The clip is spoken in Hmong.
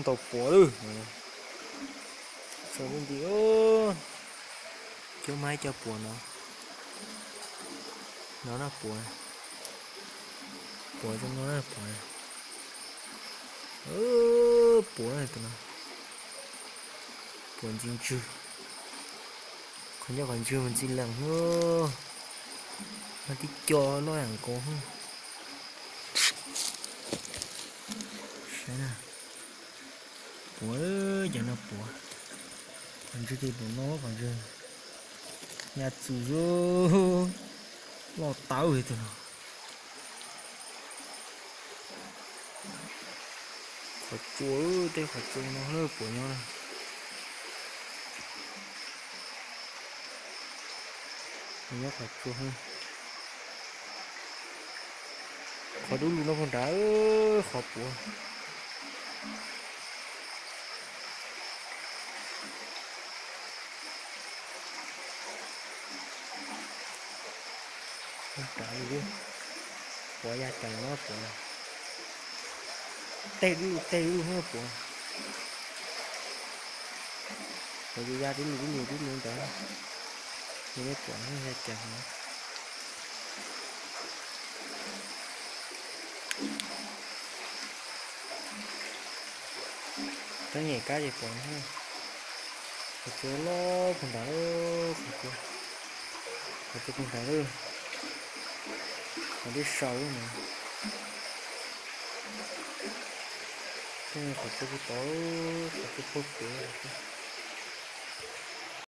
Ntaus puav lawm. Tso lub nti, cov mas ib co puav no. No na puav, puav zoo no na puav. Puav tus no, puav ntxi ntswg. Qhov ncauj qhov ntswg mas ntxim lees, no tib co loj yam nkaus. Saib na, puav, cov no puav, qhov ntswg tus no qhov ntswg ya txus, loj tawv li tus no. Qhov tsua, tej qhov tsua no puav nyob na. Nyob qhov tsua, qhov dub lug no puag nrad, qhov puav. Puag nrad, puav ya cees no puav. Tej dub lug tej dub lug puav. Puav ya dub lug dub lug dub lug ntawd. Yog nej pom ya cees no. Rab nyem kab ces pom, qhov tsua loj puag nrad, qhov tsua, qhov tsua puag nrad, qhov dej sau no. Tej qhov tsua puag tod, qhov tsua puag pem.